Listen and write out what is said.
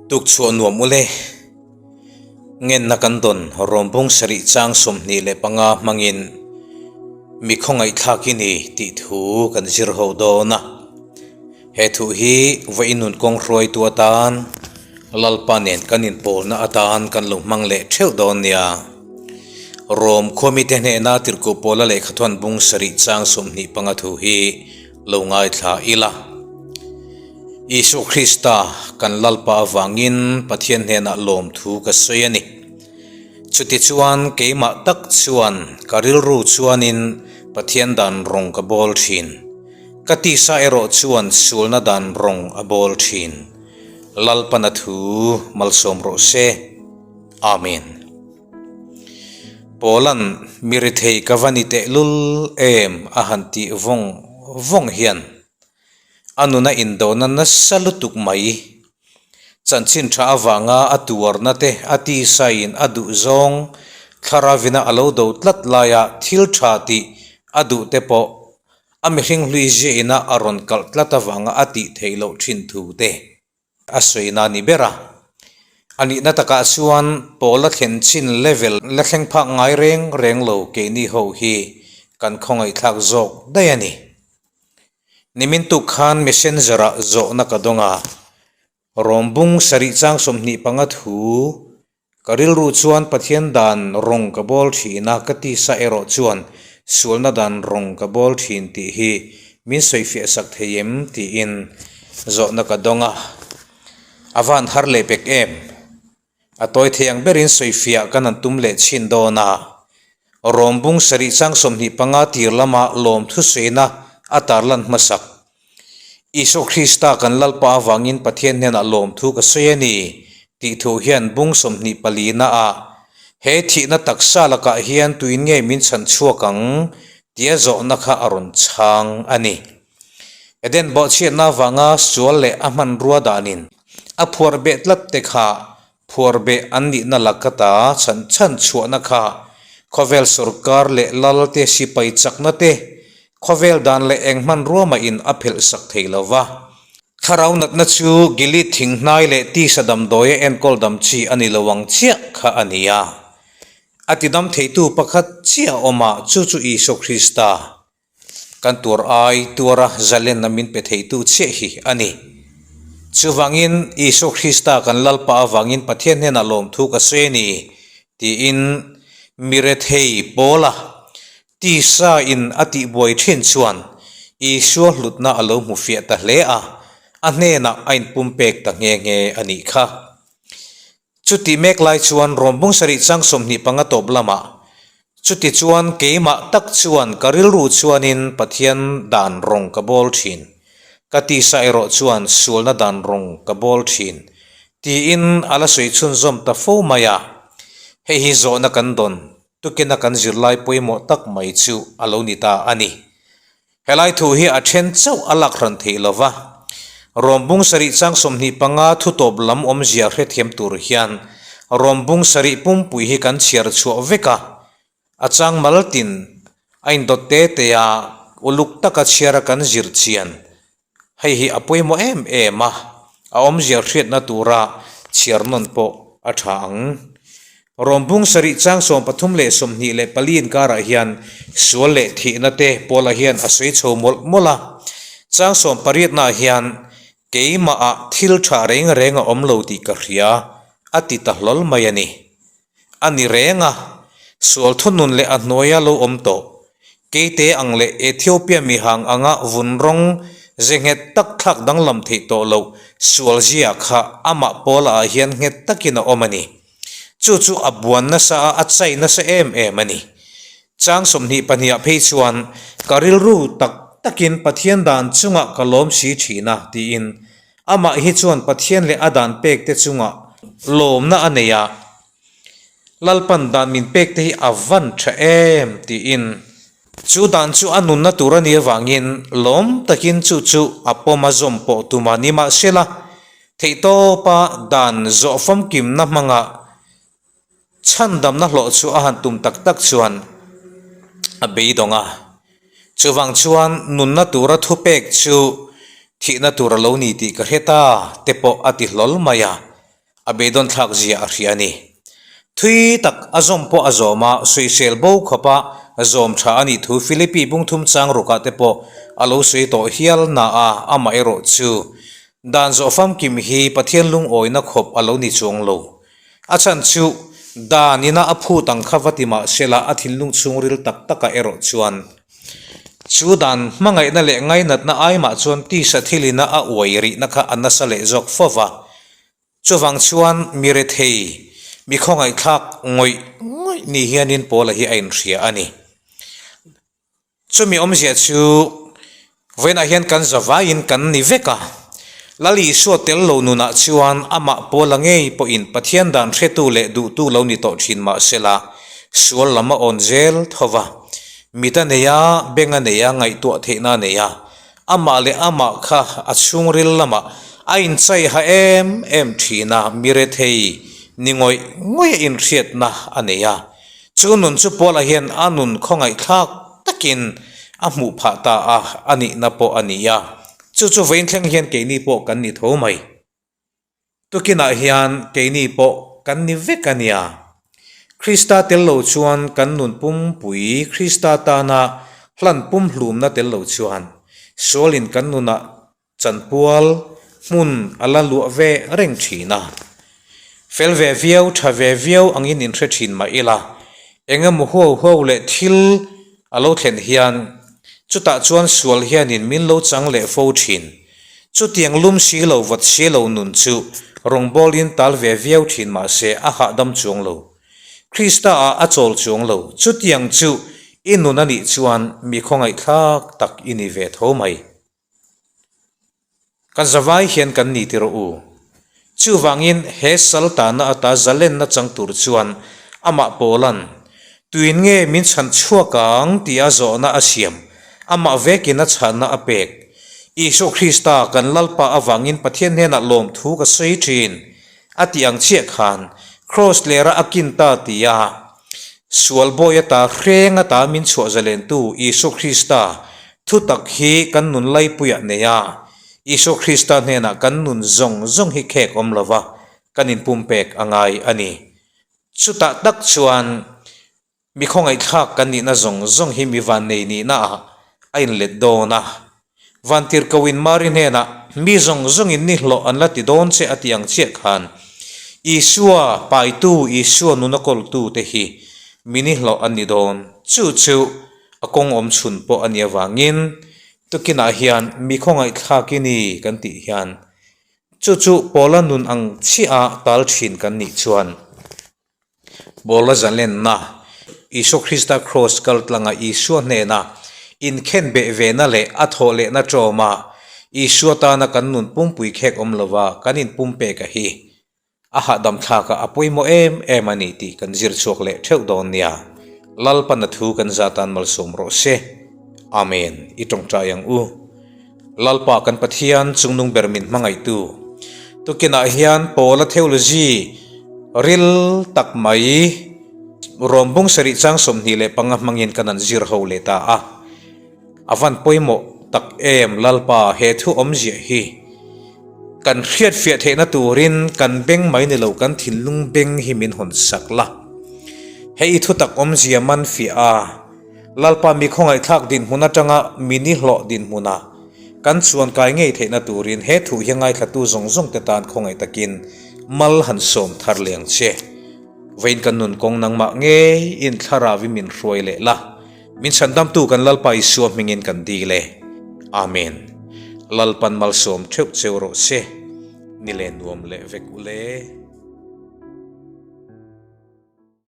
Tukchhuah nuam ule. Ngenna kan dawn Rawmbung sarih chang 25 hmangin mi khawngaihthlak i ni tih thu kan zir ho dawn a. He thu hi vawi nun kawng hruaitu atan Lalpa nen kan inpawlna atan kan lo hmang leh theuh dawn nia. Rawm khuamite hnehna tirhkuh pawla lehkhathawn bung sarih chang 25 thu hi lo ngaithla ila. Isua Krista kan Lalpa avangin Pathian hnenah lawmthu ka sawi a ni. Chutichuan keimah tak chuan ka rilru chuanin Pathian dan rawng ka bawl thin. Ka tisa erawh chuan sualna dan rawng a bawl thin. Lalpana thu malsawm rawh se. Amen. Paula'n mi rethei ka va ni tehlul em a han tih vawng vawng hian a nuna indona nasa lutuk mai. Chanchin tha avanga a tuarna te a tisaiin a duh zawng thlaravina a lo do tlat laia thil tha tih a duh te pawh a mihring hlui ziahina a rawn kalh tlat avanga a tih theih loh thin thu te a sawina a ni ber a. A nihna takah chuan pawla thlen chin level la thleng phak ngai reng reng lo keini ho hi kan khawngaihthlak zawk daih a ni. Nimin tuk khan messenger ah zawhna ka dawng a, Rawmbung sarih chang 25 thu ka rilru chuan Pathian dan rawng ka bawl thin a, ka tisa erawh chuan sualna dan rawng ka bawl thin tih hi min sawifiah sak thei em tiin zawhna ka dawng a, a van har leh pek em? A tawi thei ang berin sawifiah kan han tum leh chhin dawn a, Rawmbung sarih chang 25 tir lama lawmthu sawiina a tarlan hmasak. Isua Krista kan Lalpa avangin Pathian hnenah lawmthu ka sawi a ni tih thu hian bung 24 na ah he thihna taksa lakah hian tuin nge min chhan chhuak ang tia zawhna kha a rawn chhang a ni. Eden bawhchhiatna avanga sual leh a hmanrua danin a phuar beh tlat te kha phuar beh an nihna laka ta chhan chhan chhuahna kha khawvel sorkar leh lal te sipai chakna te khawvel dan leh eng hmanrua mahin a phelh sak thei lo va. Thlarau natna chu Gilead thing hnai leh tisa damdawi a enkawl dam chi a ni lo ang chiah kha a ni a. A tidam theitu pakhat chiah a awm a, chu chu Isua Krista. Kan tuar ai tuara zalenna min pe theitu chiah hi a ni. Chuvangin Isua Krista kan Lalpa avangin Pathian hnenah lawmthu ka sawi a ni tiin mi rethei pawla tisa in a tihbuai thin chuan Isua hlutna a lo hmu fiah ta hle a, a hnenah a inpumpek ta nghe nghe a nih kha. Chuti mek lai chuan Rawmbung sarih chang 25 tawp lamah, Chuti chuan keimah tak chuan ka rilru chuanin Pathian dan rawng ka bawl thin, ka tisa erawh chuan sualna dan rawng ka bawl thin, tiin a la sawi chhunzawm ta fo mai a. Hei hi zawhna kan dawn tukina kan zirlai pawimawh tak mai chu a lo ni ta a ni. Helai thu hi a then chauh a lak hran theih lo va, Rawmbung sarih chang 25 thutawp lam awmzia hrethiam tur hian Rawmbung sarih pumpui hi kan chhiar chhuah vek a, a chang mal tin a indawt te te a, uluk taka chhiara kan zir chian hei hi a pawimawh em em a, a awmzia hriatna tura chhiar nawn pawh a tha ang. Rawmbung sarih chang 34 leh 24 inkarah hian sual leh thihna te Paula hian a sawi chho mawlh mawlh a. Chang sawmpariatnaah hian keimahah thil tha reng reng a awm lo tih ka hria a ti ta hlawl mai a ni. A ni reng a, sual thunun leh a hnuaia lo awm tawh. Keite ang leh Ethiopia mihang anga vun rawng ze nghet tak thlak danglam theih tawh loh sual zia kha amah Paula ah hian nghet takin a awm a ni. Chu chu a buan nasa a, a chai nasa em em a ni. Chang 22 ah phei chuan, Ka rilru tak takin Pathian dan chungah ka lawm si thin a, tiin amah hi chuan Pathian leh a dan pek te chungah lawmna a nei a. Lalpan dan min pek te hi a van tha em, tiin chu dan chu a nunna tur a nih avangin lawm takin chu chu a pawm a zawm pawh tum a ni mahsela, Theihtawpa dan zawh famkimna hmanga chhandamna hlawh chu a han tum tak tak chuan a beidawng a. Chuvang chuan nunna tura thupek chu thihna tur a lo ni tih ka hre ta te pawh a ti hlawl mai a. A beidawn thlak zia a hria a ni. Thui tak a zawm pawh a zawm a, sawisel bo khawpa zawm tha a nih thu Philippi bungthum chang rukah te pawh a lo sawi tawh hial na a, amah erawh chu dan zawh famkim hi Pathian lungawina khawp a lo ni chuang lo. A chhan chu dan ina a phut ang kha va ti mah sela a thinlung chhungril tak takah erawh chuan chu dan hmangaihna leh ngainatna aimah chuan tisa thilina a uai rihna kha a nasa leh zawk fo va. Chuvang chuan mi rethei, mi khawngaihthlak ngawih ngawih ni hianin Paula hi a inhria a ni. Chumi awmzia chu vawiinah hian kan zavaiin kan ni vek a. Lal Isua tel lo nunah chuan amah Paula ngei pawhin Pathian dan hretu leh duhtu lo ni tawh thin mah sela, sual lam a awn zel tho va. Mit a nei a, beng a nei a, ngaihtuah theihna a nei a. Amah leh amah kha a chhungril lamah a inchai ha em em thin a, mi rethei ni ngawih ngawih a inhriatna a nei a. Chu nun chu Paula hian a nun khawngaihthlak takin a hmuh phah ta a, a nihna pawh a ni a. Chu chu vawiin thleng hian keini pawh kan ni tho mai. Tukinah hian keini pawh kan ni vek a nia. Krista tel lo chuan kan nun pumpui, Krista tana hlan pumhlumna tel lo chuan sualin kan nunah chanpual hmun a la luah ve reng thin a. Fel ve viau, tha ve viau angin inhre thin mah ila, eng emaw huau huau leh thil A lo thlen hian chutah chuan sual hianin min lo chang leh fo thin. Chutiang lum si lo vawt si lo nun chu rawngbawlin tal ve viau thin mah se a hahdam chuang lo. Krista ah a chawl chuang lo. Chutiang chu i nun a nih chuan mi khawngaihthlak tak i ni ve tho mai. Kan zavai hian kan ni ti rawh u. Chuvangin he sal tahna ata zalenna chang tur chuan amah Paula'n, Tuin nge min chhan chhuak ang? tia zawhna a siam, amah vekin a chhanna a pek. Isua Krista kan Lalpa avangin Pathian hnenah lawmthu ka sawi thin, a tih ang chiah khan Kraws lera a kin ta tia sual bawi ata hreng ata min chhuah zalentu Isua Krista Thutak hi kan nun laipuiah nei a, Isua Krista hnenah kan nun zawng zawng hi khek awm lova kan inpumpek a ngai a ni. Chutah tak chuan mi khawngaihthlak kan nihna zawng zawng hi mi vannei nihnaah a inlet dawn a. Vantirhkoin Mari hnenah mi zawng zawngin ni hlawh an la ti dawn che a ti ang chiah khan Isua paitu, Isua nuna kawltute hi mi ni hlawh an ni dawn. Chu chu A kawng awm chhun pawh a nih avangin tukinah hian mi khawngaihthlak i ni kan tih hian chu chu Paula nun ang chiah a tal thin kan nih chuan Paula zalenna Isua Krista Kraws kal tlanga Isua hnena inkhenbeh vena leh a thawh lehna tawma Isua tana kan nun pumpui khek awm lova kan inpumpek a hi A hahdam thlak a, a pawimawh em em a ni tih kan zir chhuak leh theuh dawn nia. Lalpan a thu kan za tan malsawm rawh se. Amen. I tawngtai ang u. Lalpa kan Pathian chungnung ber min hmangaihtu. Tukinah hian Paula theology ril tak mai Rom bung sarih chang 25 hmangin kan han zir ho leh ta a. A van pawimawh tak em Lalpa he thu awmziah hi kan hriatfiah theihna turin kan beng mai ni lo kan thinlung beng hi min hawn sak la. Hei i thutak awmzia man fiah a, Lalpa mi khawngaihthlak dinhmun atanga mi nihlawh dinhmuna kan chuan kai ngei theihna turin he thu hi ngaithlatu zawng zawng te tan khawngaih takin mal han sawm thar leng che. Vawiin kan nun kawng nangmah ngei in thlarau i min hruai leh la. Min chhandamtu kan Lalpa Isua hmingin kan dil e. Amen. Lalpan malsawm theuh cheu rawh se. Ni leh nuam leh vek u le.